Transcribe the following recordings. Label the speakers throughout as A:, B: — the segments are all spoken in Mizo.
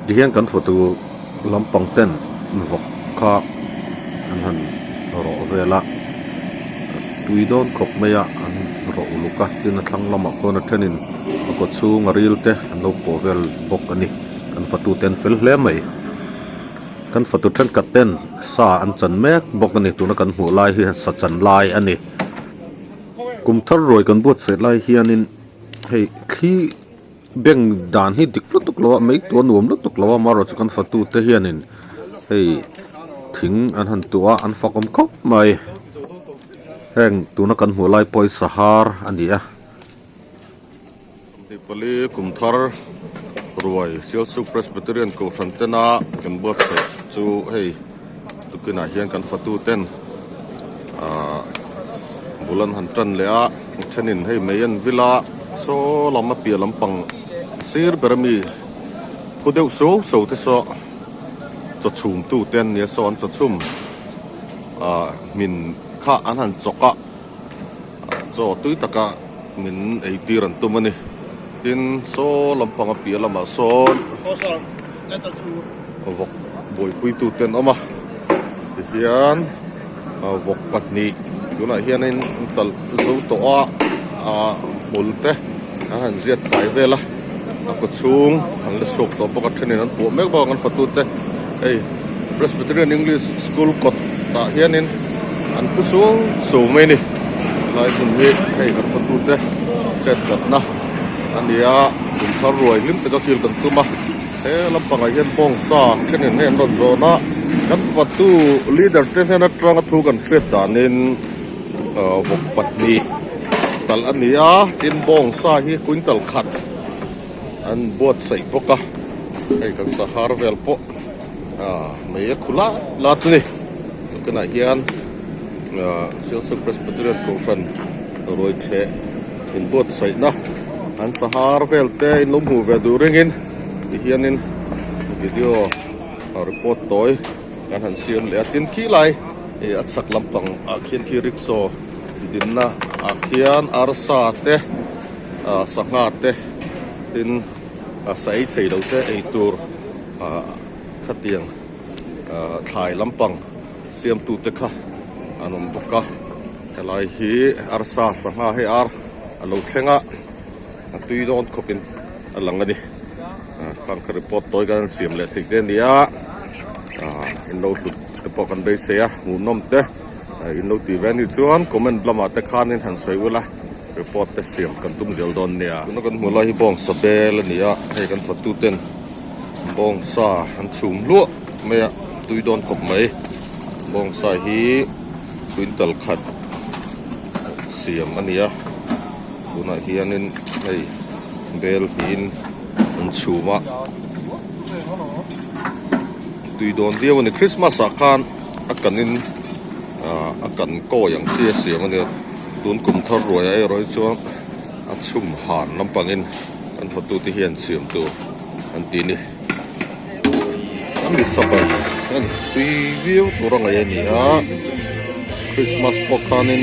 A: Tihian kan fatu lampang ten vawk kha an han rawh vel a tui dawn khawp mai a an rawh uluk a tin a thlang lamah khawn a thenin a kaw chhung a ril te an lo pawh vel bawk a ni kan fatu te an fel hle mai kan fatu thenkhat ten sa an chan mek bawk a ni tuna kan hmuh lai hi sa chan lai a ni kum thar ruai kan buatsaih lai hianin hei thli. Bank dan hi dik lutuk lo a mai tur a nuam lutuk lo a amaherawhchu kan fatu te hianin hei thing an han tuah a an fak awm khawp mai heng tuna kan hmuh lai pawh hi sahar a ni a. Pali kum thar ruai Sialsuk Presbyterian Kohhran tena kan buatsaih chu hei tukinah hian kan fatu ten ahh bul an han tan leh a. A thenin hei mei an vil a saw lam a piah lampang sir ber ami phu deuh suau suau te saw chaw chhum tu te an nia saw an chaw chhum ah hmin kha an han chawk a chaw tui taka min ei tir an tum a ni tin saw lampang a piah lamah sawn vawk buaipui tu te an awm a tihian. Vawk pahnih tunah hianin an talh zo tawh a ah hmul te an han ziat fai vel a a kaw chhung an la chhuak tawh bawk a thenin an puah mek bawk a kan fatu te hei Presbyterian English School kawt ah hianin an pu suau suau mai a ni helai hmun hi hei kan fatu te chet tlatna a ni a kum thar ruai hlim taka kil kan tum a. He lampangah hian bawngsa thenin hei an rawn zawn a, kan fatu leader te hnen atanga thu kan hriat danin vawk pahnih talh a ni a, tin bawngsa hi quintal khat an buatsaih bawk a, hei kan sahar vel pawh mei a khu lat lat a ni, chukinah hian Sialsuk Presbyterian Kohhran Ruaichheh inbuatsaihna an sahar vel te in lo hmuh ve duh ringin. Tihianin video report tawi kan han siam leh a tin khi lai ih a chhak lampang ah khian khi rickshaw dinna ah khian arsa te ah sangha te tin ah sa ei thei lo te ei tur ah khatiang ah thlai lampang siam tu te kha an awm bawk a helai hi arsa sangha hei ar a lo thleng a. A tui dawn khawpin a lang a ni khang kha report tawi kan siam leh theih te a ni a ah in lo hlut te pawh kan beisei a hmuhnawm te in lo tih ve a nih chuan comment lamah te khanin han sawi ula report te siam kan tum zel dawn nia tuna kan hmuh lai hi bawngsa bel a ni a hei kan thawktu ten bawngsa an chhum hluah mai a tui dawn khawp mai bawngsa hi quintal khat siam a ni a. Tunah hianin hei bel hnihin an chhum a tui dawn viau a ni Christmas ah khan a kanin ah a kan kawi ang chi a siam a nia tun kum thar ruai ah erawh hi chuan a chhum han lampangin an hotute hian siam tur an ti a ni a mi sabai a ni tui viau tur a ngaih a ni a Christmas pawh khanin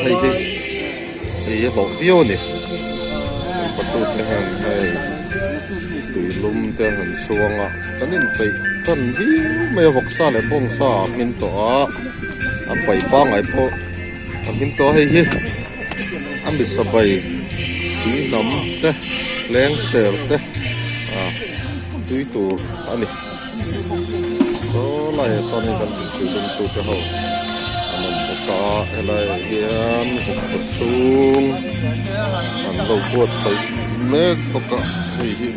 A: hei hi. Hei hi hlawh viau a ni patu te hian hei tui lum te an chhuang a kan inpeih tan viau mai a vawksa leh bawngsa a hmin tawh a a pai pangngai pawh a hmin tawh a hei hi a misabai tui hnam te leng ser te ah tui tur a ni. Saw laiah sawn hei kan tih lum tu te ho an awm bawk a helaiah hian vawkpa chhung an lo buatsaih mek bawk a hei hi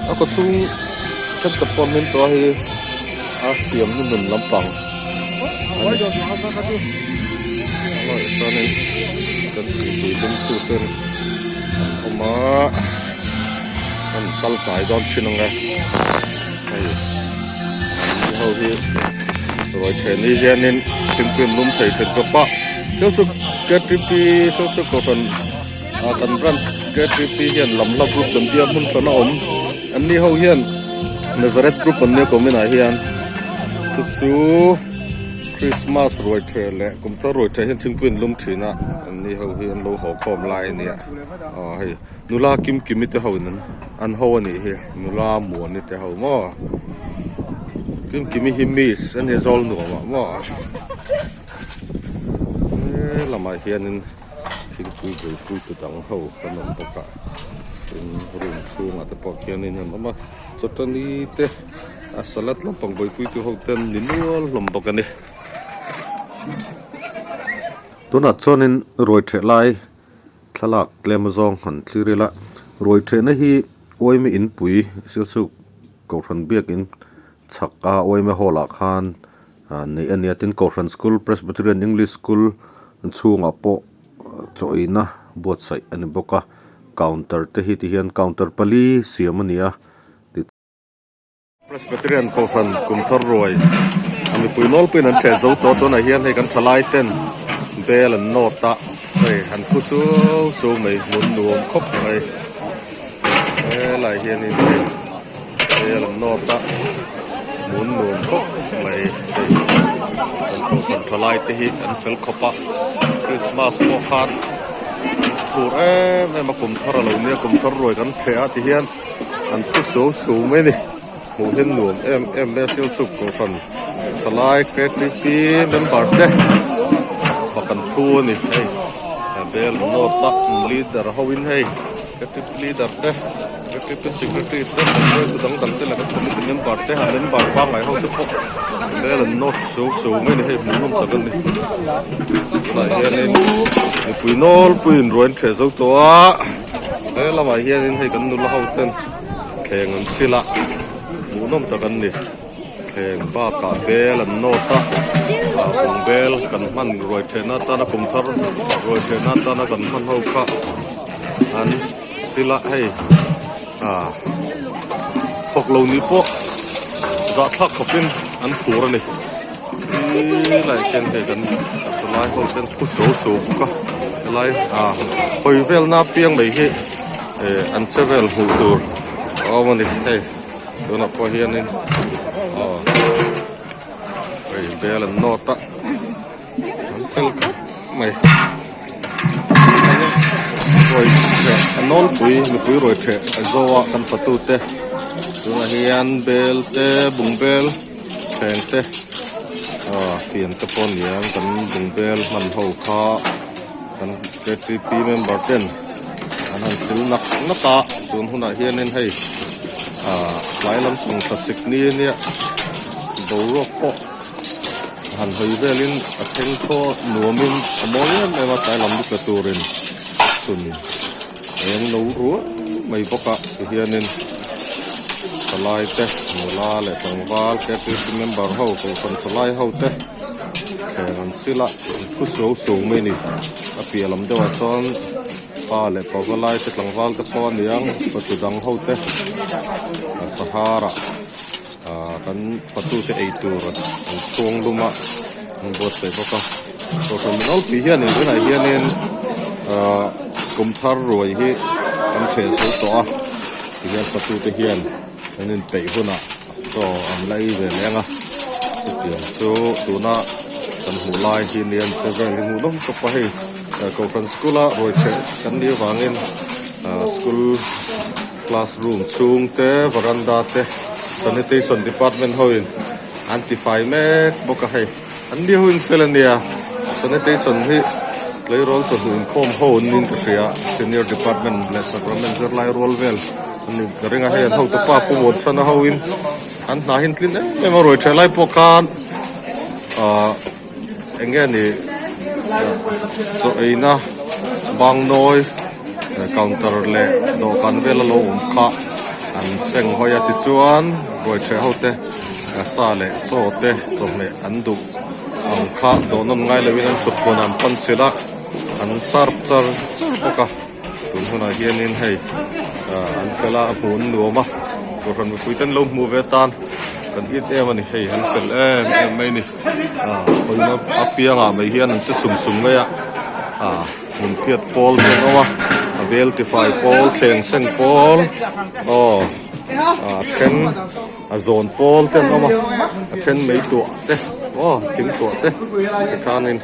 A: a kaw chhung thenkhat pawh an hlim tawh a hei a siam hi nun lampang a ni helaiah chuanin kan tih lum tu ten an awm a. An kal hnai dawn thin ang e hei an ho hi ruai then ni hianin thingpui an lum thei thin tawp a thil chu ktp thil chu kohhran ah kan branch ktp hian lam hla group kan tia hmun hran a awm an ni ho hian Nazareth group an nia kumin ah hian chu chu. Christmas ruai theh leh kum thar ruai theh hian thingpui an lum thin a an ni ho hi an lo haw khawm lai a nia aw hei nula kim kimi te ho in an ho a nih hi nula muani te ho maw kim kimi hi miss a nia zawl nuam ah maw he lamah hianin thingpui buaipui tu dang ho an awm bawk a tin room chhungah te pawh khianin an awm a chawtani te. A salad lampang buaipuitu ho te an ni nual hlawm bawk a ni. Tunah chuanin ruai ṭheh lai thlalak tlem azawng han thlir ila ruai ṭhehna hi uaime inpui Silchuk Kohhran biakin chhak a uaime hall ah khan neih a ni a tin Kohhran School Presbyterian English School chhungah pawh chawina buatsaih a ni bawk a counter te hi tihian counter pali siam a ni a. Presbyterian Kohhran kum thar ruai a mipui nawlpuiin an ṭheh zo tawh tunah hian hei kan ṭhalai ten bel an nawt a hei an phu suau suau mai hmun nuam khawp mai helai hianin hei bel an nawt a hmun nuam khawp mai hei kan kohhran ṭhalai te hi an fel khawp a Christmas pawh khan an phur em em a kum thar a lo nia kum thar ruai kan ṭheh a tihian. An thu suau suau mai a ni. Hmuh hian nuam em em mai a Silchuk Kohhran thalai KTP member te fak an thu a ni hei bel an nawt a leader ho in hei KTP leader te KTP secretary te kan hruaitu dang dang te leh kan committee member te a member pangngai ho te pawh bel an nawt suau suau mai a ni hei hmuhnawm tak a ni. Tunah hianin mipui nawlpuiin ruai an ṭheh zo tawh a. He lamah hianin hei kan nula ho ten thleng an sil a hmuhnawm tak an ni thleng bakah bel an nawt a ah kum bel kan hman ruai thehna atana kum thar ruai thehna atana kan hman ho kha an sil a hei ah thawk lo ni pawh zahthlak khawpin an phur a ni helai khian hei kan thalai ho ten thu suau suau bawk a helai ah hawi velna apiang mai hi eh an che vel hmuh tur a awm a ni hei tunah pawh hianin aw hei bel an nawt a an fel khawp mai ruai ṭheh a nawlpui mipui ruai ṭheh a zo a kan fatute tunah hian bel te bungbel. Thleng te ah fian te pawh a ni ang kan bungbel hman ho kha kan ktp member ten an han sil nak nak a tun hunah hianin hei ah tlai lam pang thlasik ni ania boruak pawh han hawi velin a thleng thaw nuamin a mawi em em a tlai lam ni tla turin chhun eng lo ruai mai bawk a tihianin thalai te nula leh tlangval ktp member ho kohhran thalai ho te thleng an sil a an thu suau suau mai a ni a piah lam deuhah chuan pa leh pavalai te tlangval te pawh a ni ang fatu dang ho te sahara ah kan fatu te ei tur an chhung lum a an buatsaih bawk a kohhran nawlpui hianin tunah hianin ahh kum thar ruai hi an ṭheh zo tawh a tihian fatute hian an inpeih hunah chaw an la ei ve leng a chutiang chu tuna kan hmuh lai hi nia an che vel hi hmuh nawm tawp a hei kohhran school a ruai ṭheh kan nih avangin ahh school classroom chhung te varanda te sanitation department ho in an ti fai mek bawk a hei an ni ho in fel a nia sanitation hi tleirawl chawhnu inkhawm ho an niin ka hria senior department leh sacrament zirlai rual vel an ni ka ring a hei an hotu pa pu Muanthana ho in an hna hi an tlin em em a ruai tha lai pawh khan ahh eng nge ni chaw eina bangnawi counter leh dawhkan vel a lo awm kha an seng hawi a tichuan ruai ṭheh ho te sa leh chaw te chawhmeh an duh ang kha dawhnawn ngai loin an ṭhut huan an pan chilh a an serve char char bawk a tun hunah hianin hei an fel a a hmuh an nuam a kohhran mipui te an lo hmuh ve tan kan it em a ni hei an fel em em mai a ni. Ah hawina apiangah mai hian an che sum sum mai a ah hmun phiat pawl te an awm a a vel tifai pawl thleng sen pawl aw ah a then a zawn pawl te an awm a a then mei tuah te. Aw thingtuah te tikhanin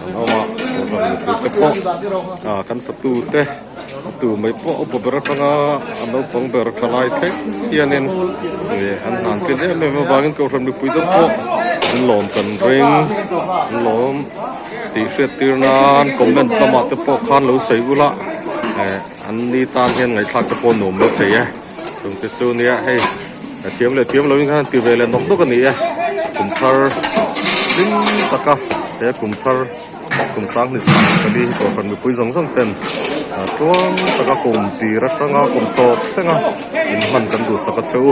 A: an awm a kohhran mipui te pawh ah kan fatu te a tu mai pawh upa ber atanga a naupang ber thalai thleng hianin ih an hnan tlin em em avangin kohhran mipui te pawh an lawm kan ring an lawm tih hriat tir nan comment lamah te pawh khan lo sawi ula eh an ni tan hian ngaihthlak te pawh nuam lo thei e chung te chu nia hei a thiam leh thiam lovin khan an ti ve leh nawk nawk a ni e kum thar hlim taka he kum thar kum sanghnih pali hi kohhran mipui zawng zawng ten tluang taka kum tir atanga kum tawp thlenga inhman kan duhsak a che u.